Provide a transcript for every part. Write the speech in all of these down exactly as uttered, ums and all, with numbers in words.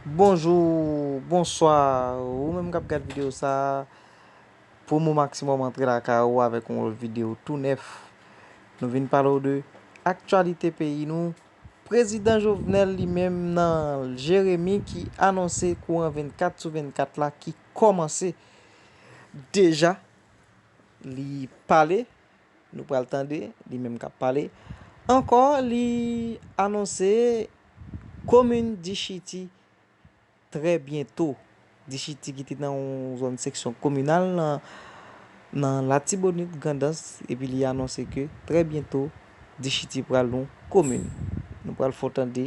Bonjou, bonswa, ou menm k ap gad videyo sa a, Promo Maximum antre lakay ou avèk yon lòt videyo tou nèf. Nou vin pale w de aktyalite peyi nou. Prezidan Jovenel li menm nan Jeremi ki anonse kouran vennkat sou vennkat la ki kòmanse deja. Li pale, nou pral tande, li menm k ap pale. Ankò, li anonse komin Dichiti trè byento. Dichiti ki te nan yon zòn seksyon kominal nan, nan Latibonit, Grandans, epi li anonse ke trè byento Dichiti pral yon komin. Nou pral fè w tande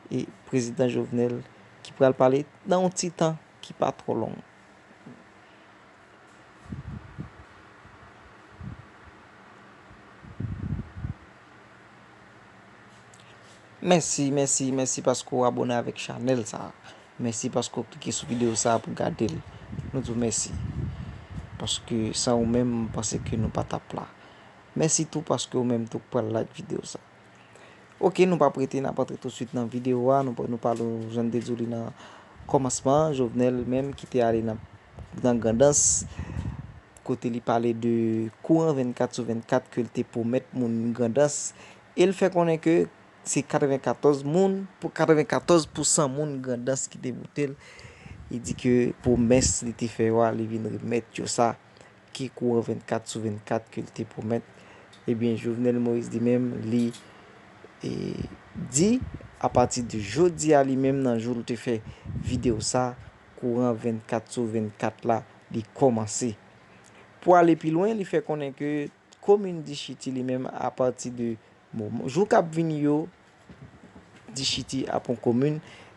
e prezidan Jovenel ki pral pale nan yon ti tan ki pa twò long. Mèsi, mèsi, mèsi paske w abòne avèk chanèl sa a. Mèsi paske w klike sou videyo sa a pou gade l. Nou di w mèsi. Paske san ou menm, m panse ke nou pa t ap la. Mèsi tou paske ou menm tou k pral like videyo sa. Oke, nou p ap rete, n ap antre tousuit nan videyo a. Nou, nou pale, jan n te di w li nan kòmansman, Jovenel menm ki te ale nan, nan Grandans, kote li pale de kouran vennkat sou vennkat ke l te pwomèt moun Grandans. E l fè konnen ke se katrevenkatòz moun, pou katrevenkatòz pousan moun Grandans ki te vote l. Li di ke pwomès li te fè yo a, li vin remèt yo sa, ki kouran vennkat sou vennkat ke l te pwomèt. Ebyen, Jovenel Moïse li menm, li, e, di, apati de jodi a li menm, nan jou l te fè videyo sa, kouran vennkat sou vennkat la, li kòmanse. Pou ale pi lwen, li fè konnen ke komin Dichiti li menm, apati de moman, jou k ap vini yo, Dichiti ap yon komin.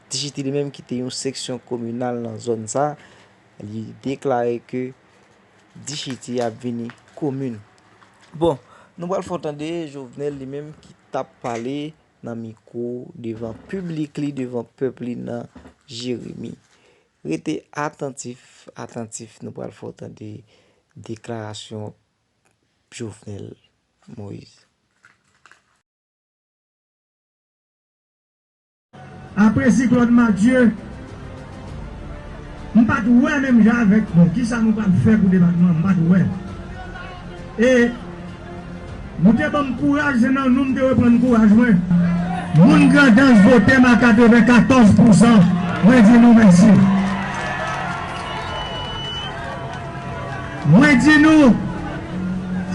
Dichiti li menm ki te yon seksyon kominal nan zòn sa, li deklare ke Dichiti ap vini komin. Bon, nou pral fè w tande Jovenel li menm ki t ap pale nan mikwo devan piblik li, devan pèp li nan Jeremi. Rete atantif, atantif, nou pral fè w tande deklarasyon Jovenel Moïse. Apre siklòn Matye, m pa t wè menm jan avèk nou. Kisa nou pral fè pou depatman an, m pa t wè. E nou te ban m kouraj, se nan nou m te reprann kouraj mwen. Moun Grandans vote m a katrevenkatòz pousan. Mwen di nou mèsi. Mwen di nou,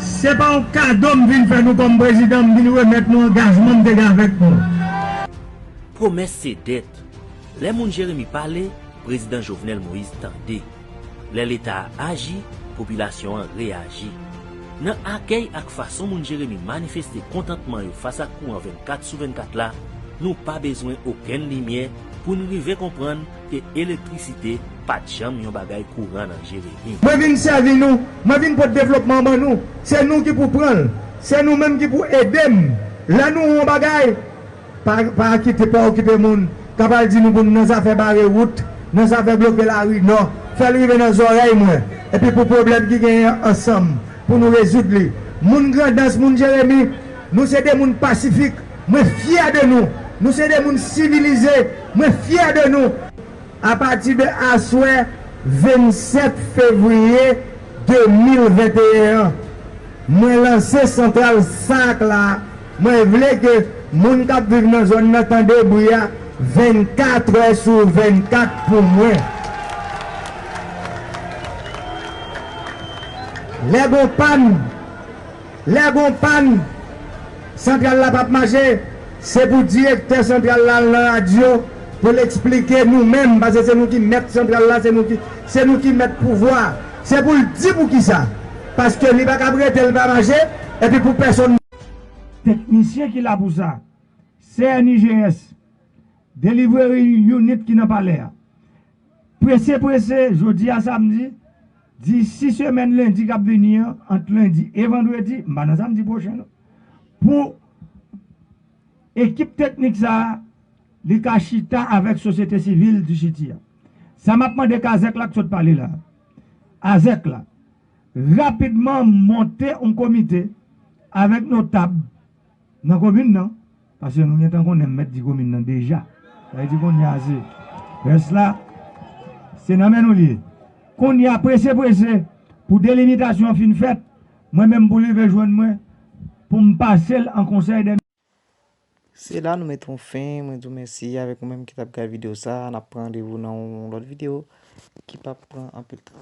se pa yon kado m vin fè nou kòm prezidan, m vin remèt nou angajman m te gen avèk nou. Pwomès se dèt. Lè moun Jeremi pale, prezidan Jovenel Moïse tande. Lè Leta a aji, popilasyon an reyaji. Nan akèy ak fason moun Jeremi manifeste kontantman yo fas ak kouran vennkat sou vennkat la, nou pa bezwen okenn limyè pou n rive konprann ke elektrisite pa t janm yon bagay kouran nan Jeremi. Mwen vin sèvi nou, mwen vin pote devlopman ban nou. Se nou ki pou pran l. Se nou menm ki pou ede m. Lè nou wè yon bagay, pa, pa kite, pa okipe moun k ap al di nou pou n nan zafè bare wout, nan zafè bloke lari nò, fè l rive nan zòrèy mwen. Epi pou pwoblèm ki genyen ansanm, pou nou rezoud li. Moun Grandans, moun Jeremi, nou se de moun pasifik. Mwen fyè de nou. Nou se de moun sivilize. Mwen fyè de nou. Apati de aswè vennsèt fevriye de mil venteyen an, mwen lanse santral SAC la. Mwen vle ke moun k ap viv nan zòn nan tande bri a vennkat è sou vennkat pou mwen. Lè gon pàn, lè gon pàn, santral la p ap mache, se pou direktè santral la al nan radyo pou l eksplike nou menm, paske se nou ki mèt santral la, se nou ki, se nou ki mèt pouvwa. Se pou l di poukisa. Paske li pa ka ap rete l pa mache, epi pou pèsonn. Teknisyen ki la pou sa, C N I G S, Delivery Unit ki nan palè a. Prese prese, jodi a samdi, disi semèn lendi k ap vini an, ant lendi e vandredi, m pa nan samdi pwochen non, pou ekip teknik sa a, li ka chita avèk sosyete sivil Dichiti a. Sa m ap mande Kazèk la k sot pale la, Azèk la, rapidman monte yon komite avèk notab nan komin nan, paske nou gentan konnen m mèt di komin nan deja. Sa vle di kounye a se Rès la, se nan men nou li ye. Kounye a, prese prese, pou delimitasyon an fin fèt, mwen menm pou l rive jwenn mwen, pou m pase l an konsèy dè. Se la nou mete yon fen, mwen di w mèsi avèk ou menm ki t ap gade videyo sa, n ap pran randevou nan yon lòt videyo ki p ap pran anpil tan.